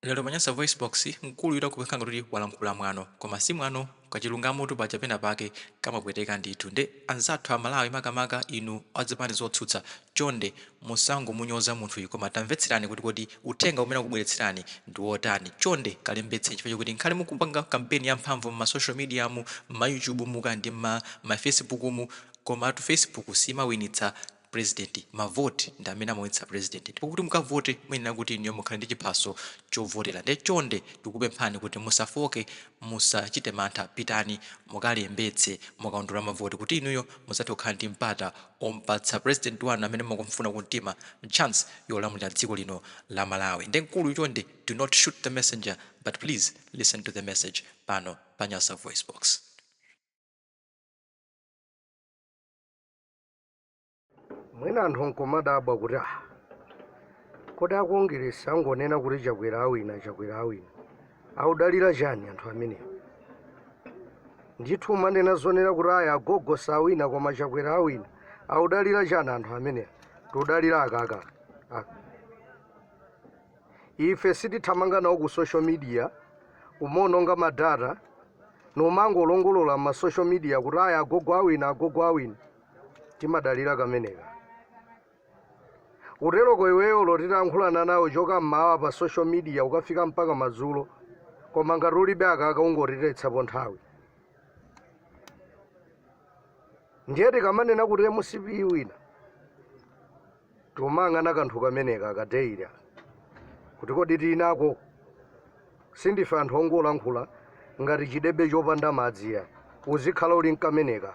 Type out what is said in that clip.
Lero pa Nyasa VoiceBox, mkuluyu akukhala ngati kuti walankhula mwano, koma si mwano, kachilungamotu paja pena pake kamapweteka ndithu. Nde anzathu a Malawi makamaka inu azipani zotsutsa chonde musangomunyoza munthuyu koma tamvetserani kuti kodi uthenga umene akubweretserani ndi wotani. Chonde kalembetseni chifukwa chokuti ngakhale mukupanga kampeni yamphamvu mma social media mu, mma YouTube mu kaya ndi mma ma Facebook mu, komatu Facebook simawinitsa president, ma vote ndi amene amawinitsa president ndipo kuti mukavote muyenera kuti inuyo mukhale ndi chiphaso chovotera nde chonde tikukupemphani kuti musafooke, musachite mantha pitani mukalembetse mukaundula mavoti kuti inuyo muzathe kukhala ndi mpata ompatsa president wanu amene mukumfuna kumtima chance yolamulira dziko lino la Malawi nde mkuluyu chonde do not shoot the messenger but please listen to the message pano pa Nyasa VoiceBox. Mwina anthu nkumadabwa kuti ah, kodi a Kongeresi angonena kuti Chakwera awina, Chakwera awina, audalira chani anthu amenewa? Ndithu umanena zonena kuti ayi agogo sawina koma Chakwera awina, audalira chani anthu amenewa? Tiudalira akaka aka. Ife sitithamanga nawo ku social media kumaononga ma data nomangolongolola ma social media kuti ayi agogo awina, agogo awina. Timadalira kameneka. Uteroko iweyo olo titayankhulana nawe choka mmawa pa social media ukafika mpaka madzulo, koma ngati ulibe akaka ungotitayitsapo nthawi. Ndiye tikamanena kuti mcp iwina, tiumayang'ana kanthu kameneka akadeira kuti kodi tinako. Sindife anthu ongolankhula ngati chidebe chopanda madzi ya uzikhala uli nkameneka.